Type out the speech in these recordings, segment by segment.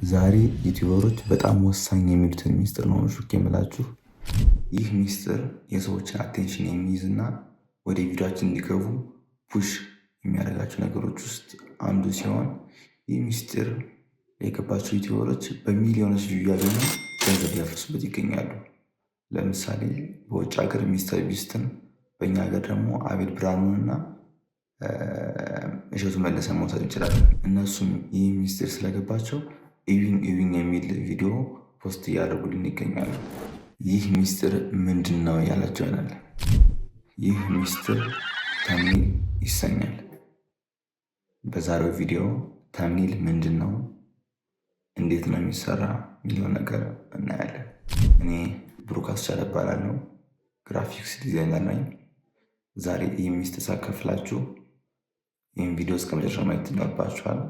ዛሬ ዩቲዩበሮች በጣም ወሳኝ የሚሉትን ሚስጥር ነው ሹክ የምላችሁ። ይህ ሚስጥር የሰዎችን attention የሚይዝ እና ወደ ቪዲዮችን እንዲገቡ push የሚያደርጋቸው ነገሮች ውስጥ አንዱ ሲሆን፣ ይህ ሚስጥር የገባቸው ዩቲዩበሮች በሚሊዮኖች view እያገኙ ገንዘብ ሊያፈሱበት ይገኛሉ። ለምሳሌ በውጭ ሀገር ሚስተር ቢስትን፣ በእኛ ሀገር ደግሞ አቤል ብርሃኑን እና እሸቱ መለሰን መውሰድ እንችላለን። እነሱም ይህ ሚስጥር ስለገባቸው እዩኝ እዩኝ የሚል ቪዲዮ post እያደረጉልን ይገኛሉ። ይህ ሚስጥር ምንድን ነው ያላቸው ይሆናል። ይህ ሚስጥር thumbnail ይሰኛል። በዛሬው ቪዲዮ thumbnail ምንድን ነው፣ እንዴት ነው የሚሰራ የሚለውን ነገር እናያለን። እኔ ብሩክ አስቻለ እባላለሁ፣ graphics designer ነኝ። ዛሬ ይህ ሚስጥር ሳካፍላችሁ ይህን ቪዲዮ እስከ መጨረሻ ማየት ይኖርባችኋል።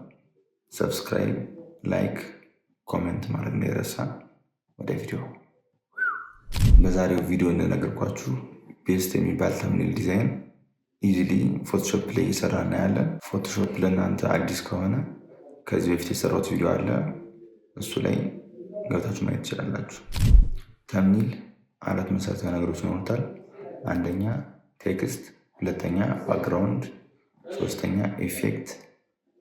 Subscribe፣ like፣ comment ማድረግ እንዳይረሳ። ወደ ቪዲዮ። በዛሬው ቪዲዮ እንደነገርኳችሁ best የሚባል thumbnail design easily Photoshop ላይ እየሰራ እናያለን። Photoshop ለእናንተ አዲስ ከሆነ ከዚህ በፊት የሰራሁት ቪዲዮ አለ፣ እሱ ላይ ገብታችሁ ማየት ትችላላችሁ። Thumbnail አራት መሰረታዊ ነገሮች ይኖሩታል። አንደኛ text፣ ሁለተኛ background፣ ሶስተኛ effect፣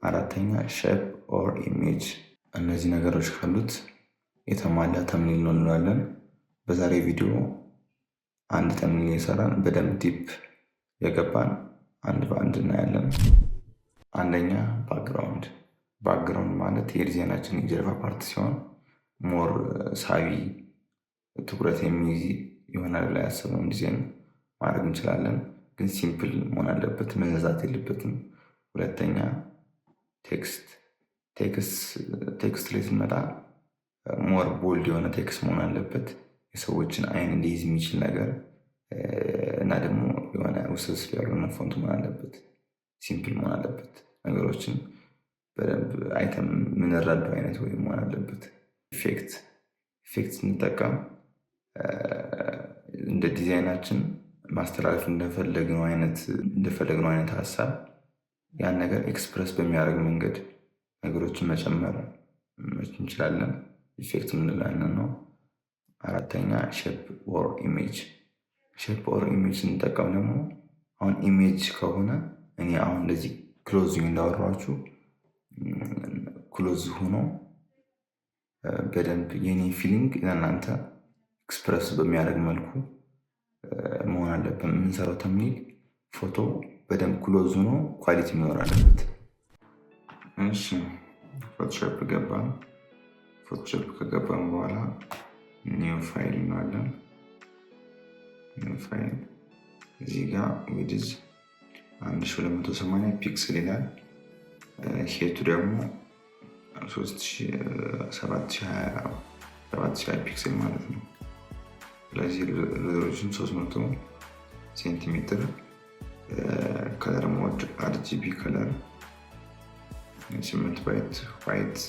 አራተኛ shape or image። እነዚህ ነገሮች ካሉት የተሟላ thumbnail ነው እንለዋለን። በዛሬ ቪዲዮ አንድ thumbnail የሰራን በደንብ deep የገባን አንድ በአንድ እናያለን። አንደኛ background። Background ማለት የዲዛይናችን የጀርባ part ሲሆን more ሳቢ፣ ትኩረት የሚይዝ ይሆናል ላይ ያሰብነውን ዲዛይን ማድረግ እንችላለን። ግን simple መሆን አለበት፣ መዘዛት የለበትም። ሁለተኛ text። Text ላይ ስንመጣ more bold የሆነ text መሆን አለበት። የሰዎችን አይን ሊይዝ የሚችል ነገር እና ደግሞ የሆነ ውስብስብ ያልሆነ font መሆን አለበት። Simple መሆን አለበት። ነገሮችን በደንብ አይተን የምንረዳው አይነት ወይም መሆን አለበት። Effect። Effect ስንጠቀም እንደ ዲዛይናችን ማስተላለፍ እንደፈለግነው አይነት ሀሳብ ያን ነገር express በሚያደርግ መንገድ ነገሮችን መጨመር እንችላለን። Effect የምንለው ያንን ነው። አራተኛ shape or image። Shape or image ስንጠቀም ደግሞ አሁን image ከሆነ እኔ አሁን እንደዚህ close እንዳወራችሁ close ሆኖ በደንብ የኔ feeling ለእናንተ express በሚያደርግ መልኩ መሆን አለብን። የምንሰራው thumbnail ፎቶ በደንብ close ሆኖ quality መኖር አለበት። እሺ፣ Photoshop ገባን። Photoshop ከገባን በኋላ new file እንላለን። New file፣ እዚህ ጋር width 1280 pixel ይላል። Height ኡ ደግሞ 7020 pixel ማለት ነው። ስለዚህ resolution 300 ሴንቲሜትር፣ color mode RGB color፣ 8 bit white።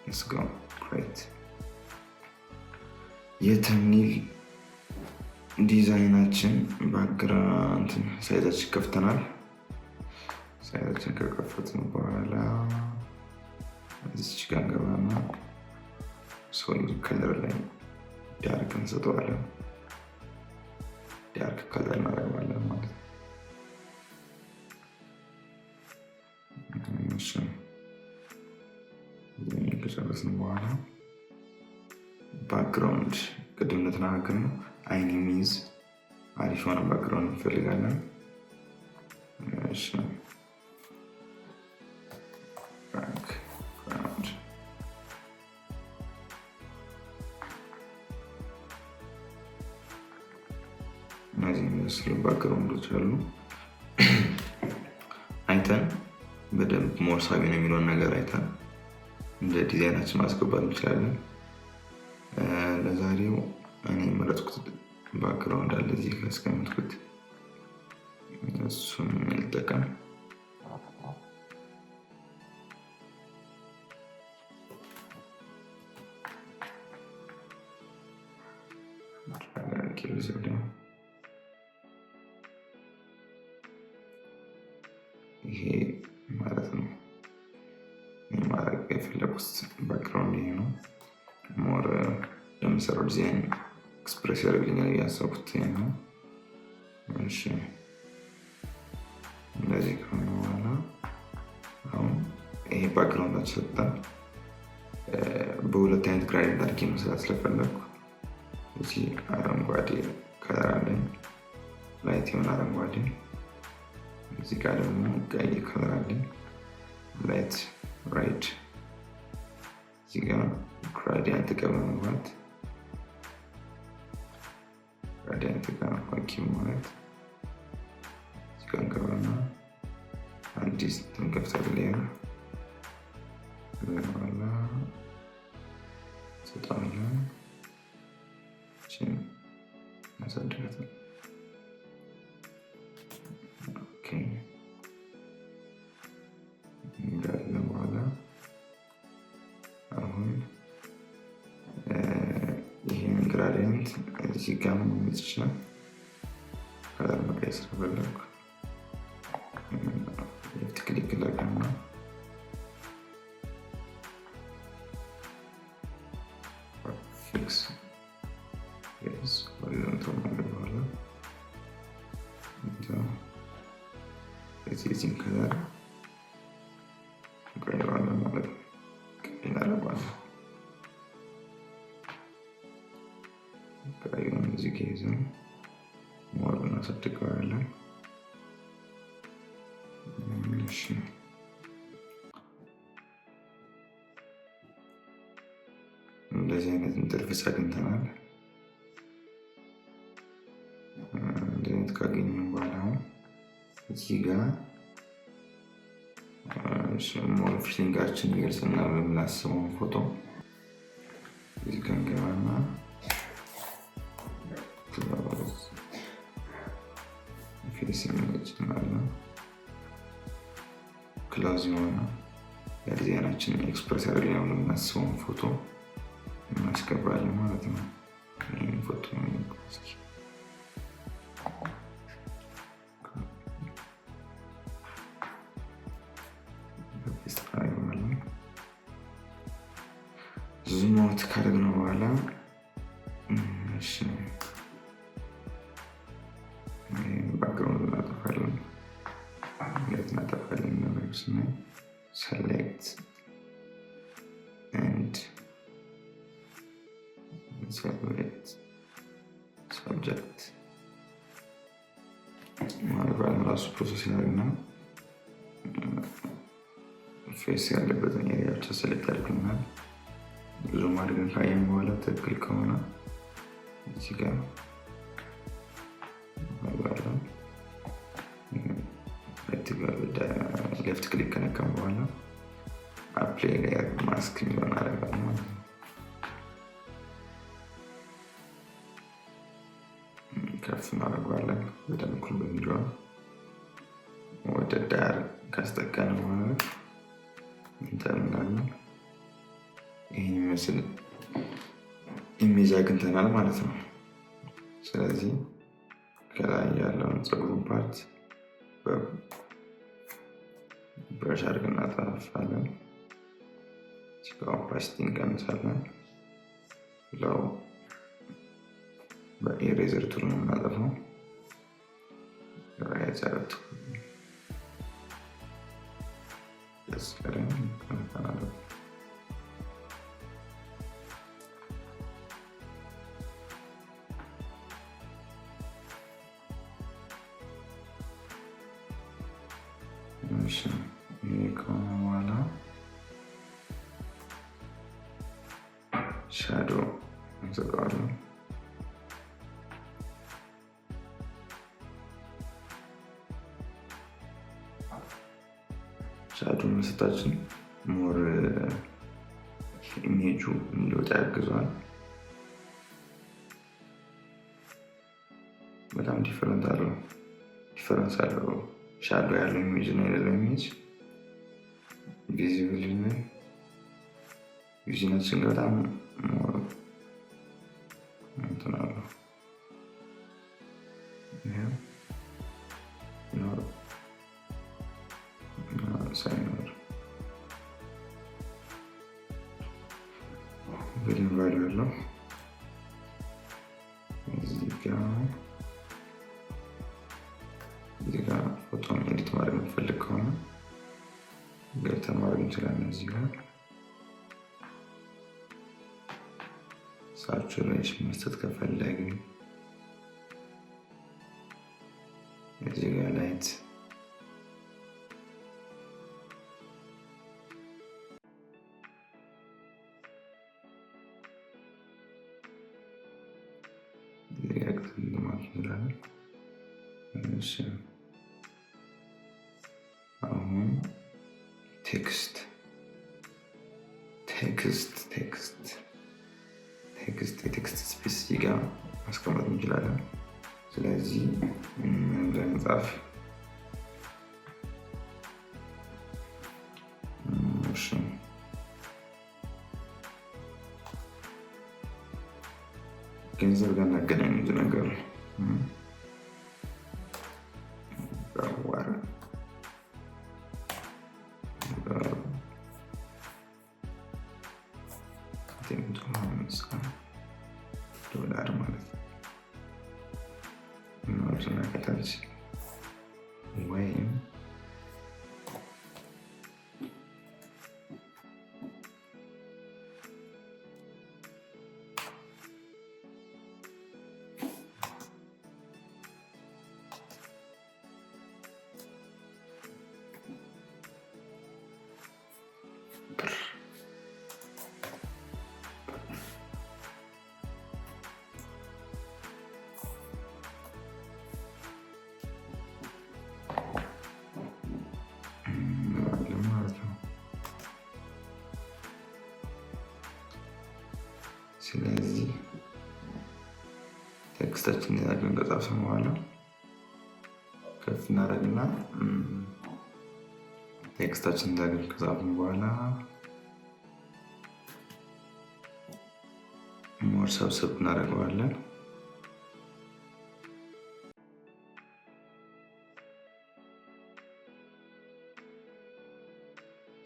Let's go create። የ thumbnail ዲዛይናችን background size ኣችን ከፍተናል። Size ኣችን ከከፈትን በኋላ እዚች ጋር ገባና solid color ላይ dark እንሰጠዋለን። Dark color እናደርገዋለን ማለት ነው። ከጨረስን በኋላ background፣ ቅድም እንደተናገርነው አይን የሚይዝ አሪፍ የሆነ background እንፈልጋለን። እሺ፣ background እነዚህ የሚመስሉ background ኦች አሉ። አይተን በደንብ more ሳቢ ነው የሚለውን ነገር አይተን እንደ ዲዛይናችን ማስገባት እንችላለን። ለዛሬው እኔ የመረጥኩት background አለ፣ እዚህ ካስቀመጥኩት እሱን ልጠቀም። ይሄ ማለት ነው ማድረግ የፈለጉት background። ለምሰራው ዲዛይን express ያደርግልኛል እያሰብኩት ነው። እሺ፣ እንደዚህ ከሆነ በኋላ አሁን ይሄ background ኣችን ሰጠን። በሁለት አይነት gradient አድርጌ መስራት ስለፈለግኩ እዚህ አረንጓዴ color አለኝ፣ light የሆነ አረንጓዴ። እዚህ ጋር ደግሞ ቀይ color አለኝ፣ light red። እዚህ ጋር gradient ጋር በመግባት፣ gradient ጋር okay ማለት እዚህ ጋር እንገባና አዲስ እንከፍታለን። Layer በኋላ ሰጠዋለን፣ እናሳድጋት። Okay፣ እንዳለ በኋላ አሁን ይህን gradient እዚህ ጋር ማግኘት ይችላል። Color መቀየር ስለፈለግኩ left click ላድርግና fix horizontal እናደርገዋለን። የዚህን color እንቀይረዋለን ማለት ነው። ቀይ እናደርገዋለን። ቀዩን እዚህ ጋ ይዘን more እናሳድገዋለን። እሺ፣ እንደዚህ አይነት interface አግኝተናል። እንደዚህ አይነት ካገኘን በኋላ አሁን እዚህ ጋር more feeling ኣችን ይገልጽና የምናስበውን ፎቶ እዚህ ጋር እንገባና close face image እንላለን። Close የሆነ የዲዛይናችንን express ያደርግልናል የምናስበውን ፎቶ እናስገባለን ማለት ነው። ይህን ፎቶ እስኪ paste እናደርገዋለን። Zoom out ካደረግነው በኋላ፣ እሺ፣ background እናጠፋለን። እንዴት እናጠፋለን? ነገር ስናይ select and select subject ማለት ራሱ process ያደርግና face ያለበትን area ብቻ select ያደርግልናል። Zoom አድርገን ካየን በኋላ ትክክል ከሆነ እዚህ ጋር እናደርጋለን። Left click ከነካም በኋላ apply layer mask የሚለውን እናደርጋለን ማለት ነው። ከፍ እናደርገዋለን በደንብ እኩል እንዲሆን። ወደ ዳር ካስጠጋን በኋላ እንትን እንላለን። ይህን የሚመስል image አግኝተናል ማለት ነው። ስለዚህ ከላይ ያለውን ፀጉሩን part brush አድርገን እናጠፋለን። Opacity እንቀንሳለን። ለው በ eraser tool ነው የምናጠፋው። Eraser tool ደስ ያለን እናጠፋለን። እሺ፣ ይሄ ከሆነ በኋላ shadow እንሰጠዋለን። Shadow መስጠታችን more image ኡ እንዲወጣ ያግዘዋል። በጣም different አለው፣ difference አለው። Shadow ያለው image እና የሌለው image visible vision ኣችን በጣም እንትን አለው። ይኸው ይኖር ሳይኖር በደንብ value አለው። እንችላለን። እዚህ ጋር saturation መስጠት ከፈለግን እዚህ ጋር light ማለት እንችላለን። አሁን text text text text የ text space እዚህ ጋር ማስቀመጥ እንችላለን። ስለዚህ ምን ብለን እንጻፍ? እሺ ገንዘብ ጋር እናገናኝ ብዙ ነገር በወር $950 ማለት ነው። እናወርድና ከታች ወይም ብር እንለዋለን ማለት ነው። ስለዚህ text ኣችን ያደርገን ከጻፍን በኋላ ከፍ እናደርግና text ኣችን እንዳገኝ ከጻፍን በኋላ more ሰብሰብ እናደርገዋለን።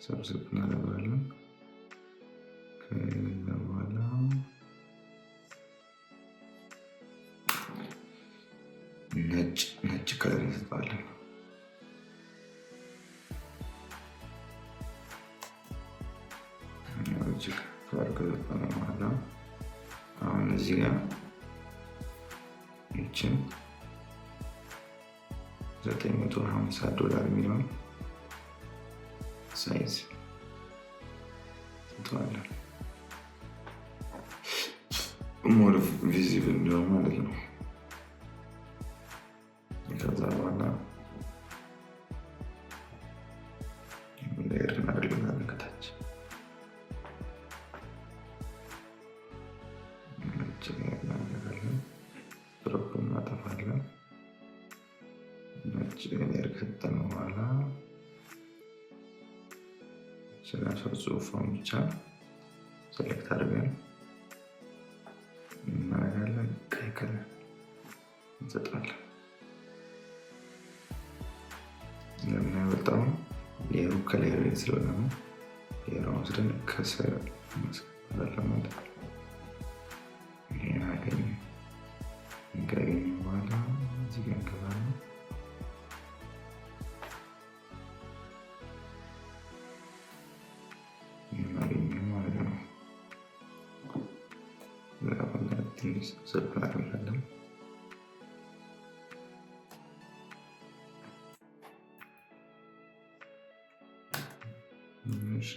ሰብሰብ እናደርገዋለን። ከዛ በኋላ ነጭ ነጭ color እንሰጠዋለን። ነጭ color ከሰጠነው በኋላ አሁን እዚህ ጋር ይችን $950 የሚለውን size እንሰጠዋለን። More visible እንዲሆን ማለት ነው። ከዛ በኋላ layer እናደርግለታለን ከታች ነጭ layer እናደርጋለን። ስትሮክ እናጠፋለን። ነጭ layer ከሰጠን በኋላ ስለ ጽሁፏን ብቻ select አድርገን እናደርጋለን። ቀይ color እንሰጣለን። ለምን አይወጣም? Layer ኡ ከ layer ኡ ስለሆነ ነው። Layer ኡን ወስደን ከስር እናስገባለን ማለት ነው። ይሄን አገኘን። ካገኘን በኋላ እዚህ ጋር እንገባለን። ይሄን አገኘን ማለት ነው። ትንሽ ሰብሰብ እናደርጋለን። እሺ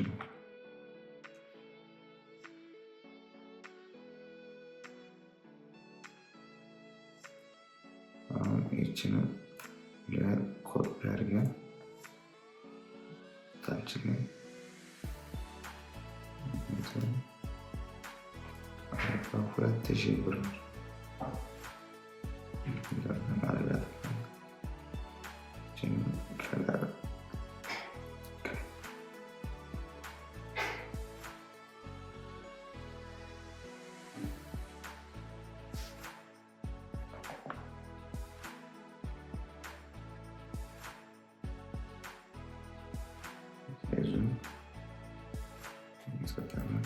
አሁን ይችንን ኮፒ አድርገን ታች ላይ 42,000 ብር color size ኡን እንሰጣለን።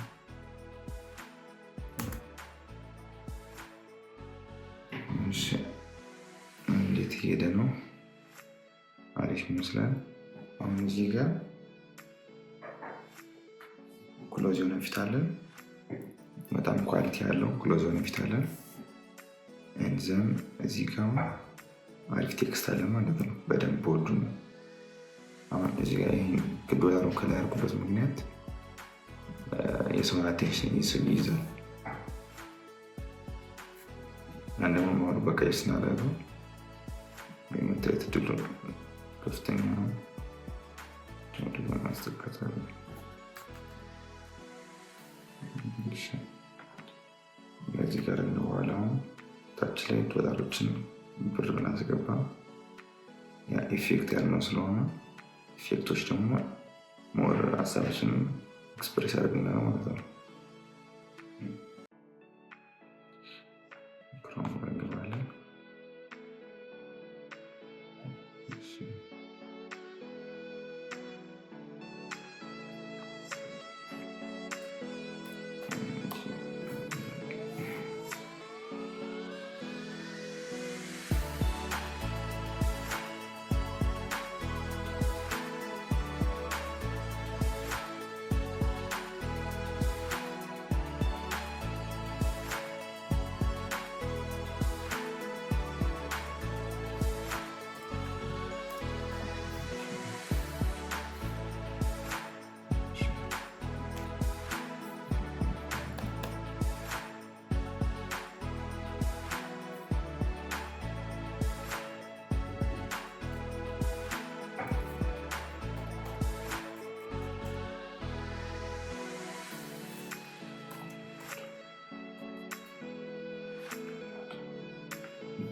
እሺ እንዴት እየሄደ ነው? አሪፍ ይመስላል። አሁን እዚህ ጋር Close የሆነ ፊት አለን። በጣም quality ያለው close የሆነ ፊት አለን። And then እዚህ ጋር አሪፍ text አለ ማለት ነው። በደንብ bold ኡ ነው። አሁን እዚህ ጋር ይሄን ዶላሩን ከላይ ያደርጉበት ምክንያት የሰውን attention ይይዛል። እና ደግሞ more በቀይ ስናደርገው የመታየት እድሉ ከፍተኛ ነው። ማስጠቀታለን። እዚህ ጋር በኋላ ታች ላይ ዶላሮችን ብር ብናስገባ ያ effect ያልነው ስለሆነ effect ኦች ደግሞ more ሀሳባችንን express ያደርግልናል ማለት ነው። Chrome እንገባለን።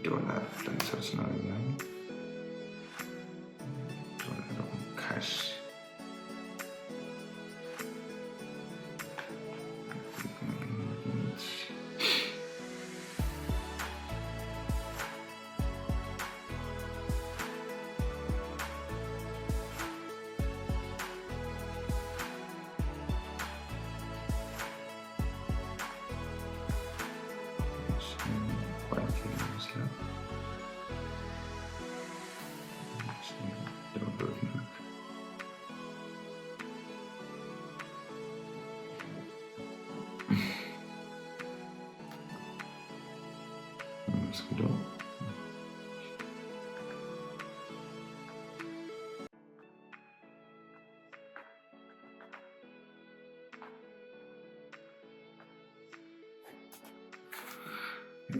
ዶላር ብለን search እናደርጋለን። ዶላር cash quality ይመስላል። Download. መስግደው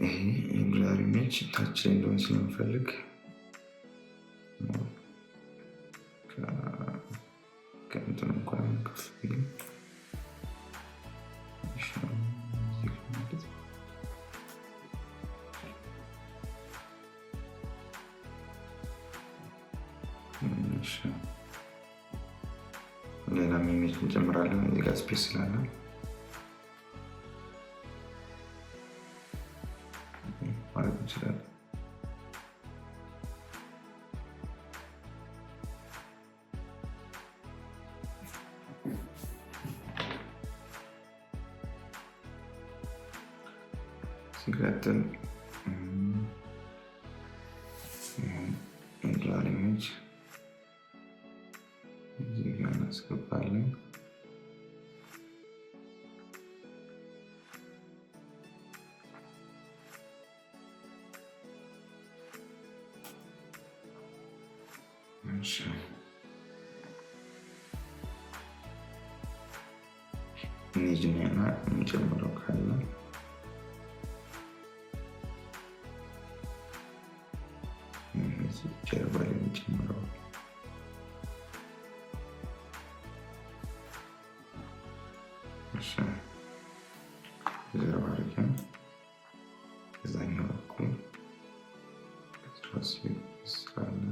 ይሄ የዶላር image ታች ላይ እንደሆነ ስለምፈልግ ከእንትኑ እንኳን ከፍ ቢል ይሻላል። እሺ፣ ሌላም image እንጨምራለን። እዚህ ጋር space ስላለ ማለት እንችላለን። ሲቀጥል የዶላር image እዚህ ጋር እናስገባለን። እሺ፣ image እና የሚጨምረው ካለ ጀርባ ላይ የሚጨምረው። እሺ፣ ጀርባ አድርገን እዛኛው በኩል ስላለ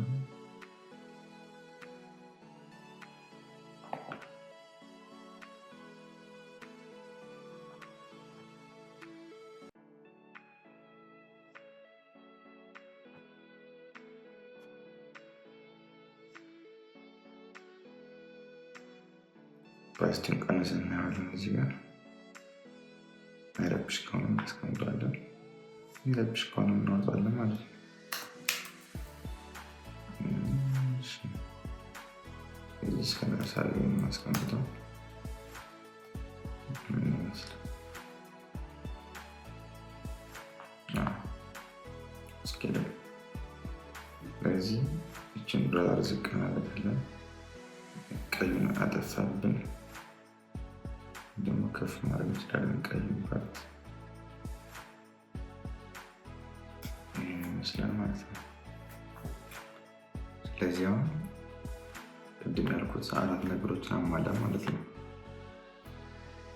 opacity ውን ቀንስ እናየዋለን። እዚህ ጋር አይረብሽ ከሆነ እናስቀምጠዋለን፣ የሚረብሽ ከሆነ እናወጣለን ማለት ነው። እዚህ እስከ እናስቀምጠው። bar ዝቅ እናደርጋለን። ቀዩን አጠፋብን፣ ደግሞ ከፍ ማድረግ እንችላለን። ቀዩን part ይህን ይመስላል ማለት ነው። ስለዚህ አሁን ቅድም ያልኩት አራት ነገሮችን አሟላ ማለት ነው።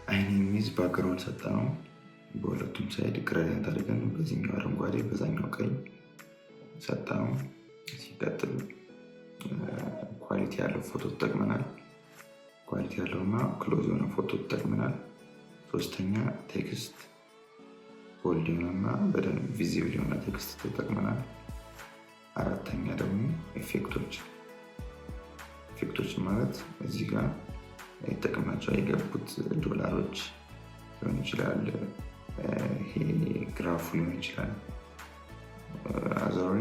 አይን የሚይዝ background ሰጠነው። በሁለቱም side gradient አድርገን በዚህኛው አረንጓዴ በዛኛው ቀይ ሰጠነው። ሲቀጥል quality ያለው ፎቶ ተጠቅመናል። Quality ያለው እና close የሆነ ፎቶ ተጠቅመናል። ሶስተኛ text bold የሆነና በደንብ visible የሆነ text ተጠቅመናል። አራተኛ ደግሞ effect ኦች። Effect ኦች ማለት እዚህ ጋር የተጠቀምናቸው የገቡት ዶላሮች ሊሆን ይችላል፣ ይሄ graph ኡ ሊሆን ይችላል። አዛሪ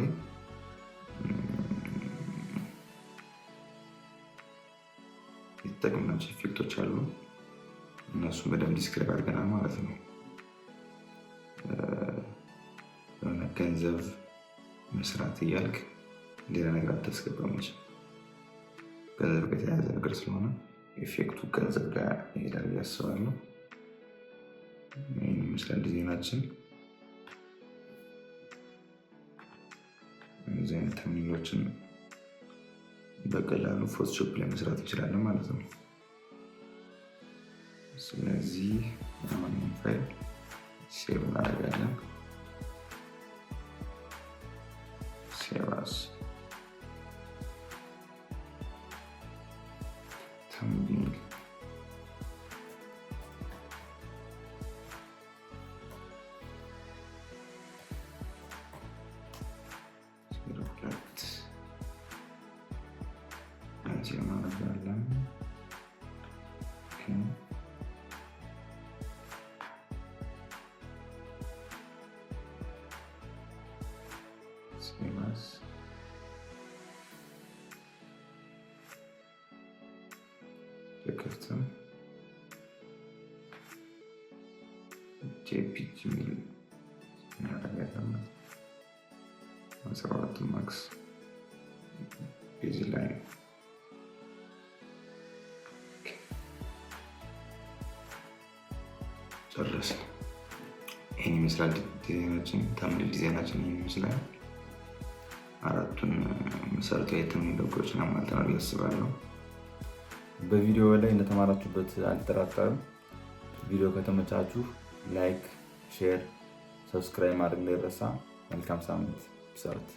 የተጠቀምናቸው effect ኦች አሉ። እነሱን በደንብ describe አድርገናል ማለት ነው። የሆነ ገንዘብ መስራት እያልክ ሌላ ነገር አታስገባም። ገንዘብ ጋር የተያያዘ ነገር ስለሆነ effect ኡ ገንዘብ ጋር ይሄዳል ብዬ አስባለሁ። ይህን ይመስላል ዲዛይናችን። እነዚህ አይነት thumbnail ኦችን በቀላሉ Photoshop ላይ መስራት እንችላለን ማለት ነው። ስለዚህ አሁን file save እናደርጋለን። Save as thumbnail። 02 save እናደርጋለን። Okay። Save as። ከፍተን JPG የሚል እናደርጋለን ማለት ነው። 14 max baseline። ጨረስን። ይህን ይመስላል ዲዛይናችን፣ thumbnail ዲዛይናችን ይህን ይመስላል። አራቱን መሰረታዊ የ thumbnail ህጎችን አሟልተናል ብዬ አስባለሁ። በቪዲዮ ላይ እንደተማራችሁበት አልጠራጠርም። ቪዲዮ ከተመቻችሁ like፣ share፣ subscribe ማድረግ እንዳይረሳ። መልካም ሳምንት። Peace out።